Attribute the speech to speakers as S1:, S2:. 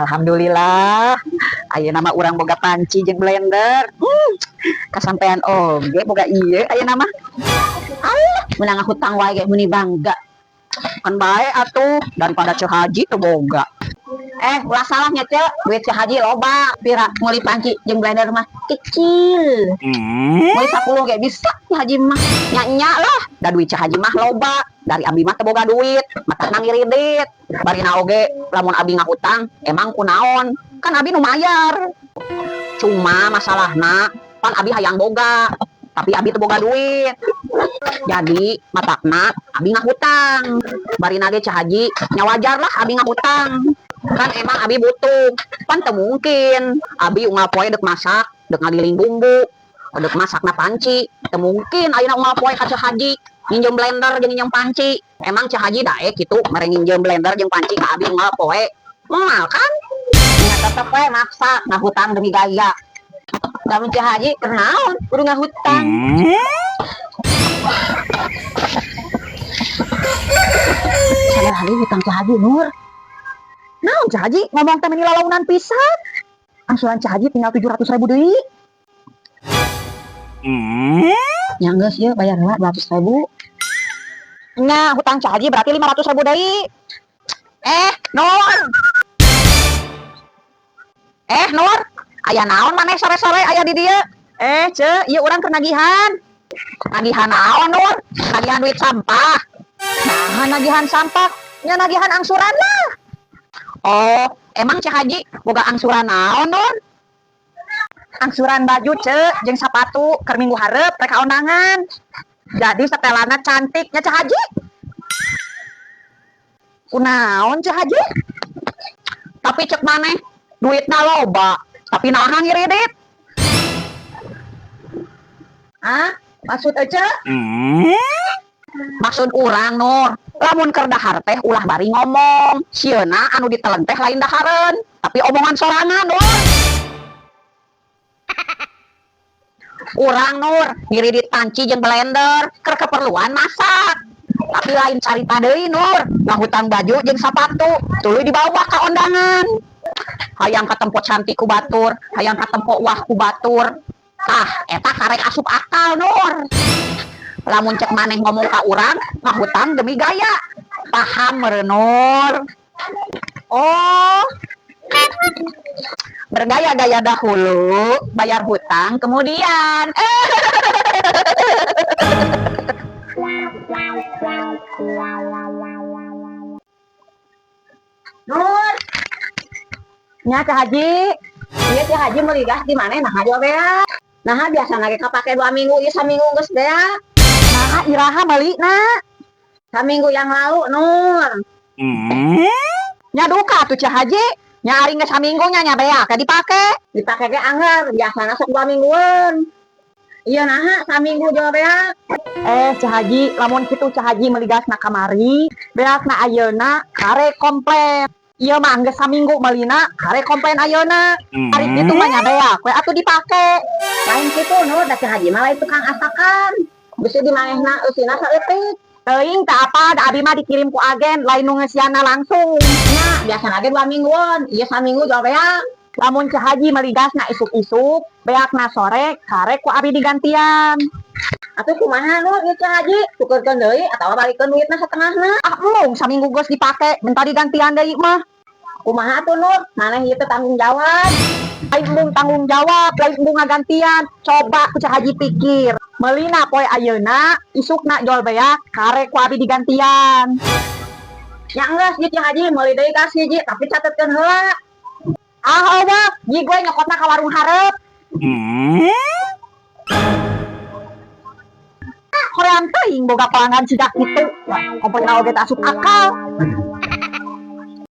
S1: Alhamdulillah. Ayeuna mah urang boga panci jeung blender. Kasampean oge boga ieu ayeuna mah.
S2: Alah, meunang hutang wae ge meuni bangga.
S1: Kan bae atuh daripada Ceu Haji teu boga.
S2: Eh, ulah salah nya, Ceu. Duit Ceu Haji loba. Pira meuli panci jeung blender mah kecil. Meuli 10 ge bisa Ceu Haji mah.
S1: Nya-nya lah, da duit Ceu Haji mah loba. Dari abi mah teu boga duit, matakna ngiridit. Barina oge lamun abi ngahutang emang kunaon? Kan abi nu mayar. Cuma masalahna pan abi hayang boga, tapi abi teu boga duit. Jadi matakna abi ngahutang. Barina ge Ceu Haji nya wajar lah abi ngahutang. Kan emang abi butuh. Pan teu mungkin abi unggal poe dek masak, dek ngagiling bumbu, dek masakna panci. Teu mungkin ayeuna unggal poe ka Ceu Haji nginjem blender jeung nginjem panci. Emang Ceu Haji daek kitu mere nginjem blender jeung panci ka abi unggal poe? Moal kan?
S2: Nya tetep we maksa ngahutang demi gaya. Lamun Ceu Haji keur naon kudu ngahutang. Sabaraha deui hutang Ceu Haji, Nur?
S1: Naon Ceu Haji ngomong teh meni lalaunan pisan. Angsuran Ceu Haji tinggal 700 ribu deui.
S2: Nya geus ieu bayar heula 200 ribu.
S1: Nya hutang Ceu Haji berarti 500 ribu deui. Eh, Nur. Eh, Nur. Aya naon maneh sore-sore aya di dieu? Eh, Ceu, ieu urang keur nagihan. Nagihan naon, Nur? Nagihan duit sampah. Nah, nagihan sampah. Nya nagihan angsuran lah. Oh, emang Ceu Haji boga angsuran naon, Nur? Angsuran baju, Ceu, jeung sapatu keur minggu hareup rek kondangan. Jadi setelanna cantik nya, Ceu Haji. Kunaon, Ceu Haji? Tapi cek maneh duitna loba, tapi naha ngiridit?
S2: Ah, maksud Ece?
S1: Maksud urang, Nur, lamun keur dahar teh ulah bari ngomong. Sieuna anu ditelen teh lain dahareun, tapi omongan sorangan, Nur. Urang, Nur, ngiridit panci jeung blender keur keperluan masak. Tapi lain carita deui, Nur, ngahutang baju jeung sapatu, tuluy dibawa ka ondangan. Hayang katempo cantik ku batur, hayang katempo wah ku batur. Tah, eta karek asup akal, Nur. Lamun cek maneh ngomong ka urang, ngahutang demi gaya. Paham meureun, Nur?
S2: Oh,
S1: bergaya-gaya dahulu, bayar hutang kemudian.
S2: Nur. Nya Ceu Haji. Ieu Ceu Haji meuli gas di mana nah jual beak. Nah biasa ge kapake 2 minggu, ieu saminggu geus beak.
S1: Nah, iraha meulina?
S2: Saminggu yang lalu, Nur.
S1: Nya duka atuh Ceu Haji. Nya ari geus saminggu nya nya beak ge dipake.
S2: Dipake ge angger, biasana sok 2 mingguan. Iya naha saminggu jual beak.
S1: Eh, Ceu Haji, lamun kitu Ceu Haji meuli gasna kamari, beakna ayeuna kare komplain. Ieu mah geus saminggu meulina, kare komplain ayeuna. Ari kitu mah nya beak we atuh dipake.
S2: Lain kitu, Nur, da Ceu Haji mah lain tukang asakan. Bisi di manehna eusina saeutik.
S1: Teuing teu apa, da abi mah dikirim ku agen, lain nu ngeusianna langsung.
S2: Nya, biasana ge 2 mingguan, ieu saminggu jual beak.
S1: Lamun Ceu Haji meuli gasna isuk-isuk, beakna sore, kare ku abi digantian.
S2: Atuh kumaha, Nur, ieu Ceu Haji? Tukeurkeun deui atawa balikeun duitna setengahna?
S1: Ah, embung saminggu geus dipake, minta digantian deui mah.
S2: Kumaha atuh, Nur? Maneh ieu teh tanggung jawab.
S1: Lain embung tanggung jawab, lain embung ngagantian. Coba ku Ceu Haji pikir. Meulina poe ayeuna, isukna jol beak, kare ku abi digantian.
S2: Ya geus ieu Ceu Haji meuli deui gas hiji, tapi catetkeun heula.
S1: Ah, eueuh, ji gue nyokotna ka warung hareup. Hoream teuing boga pelanggan siga kitu. Wah, komplain oge teu asup akal.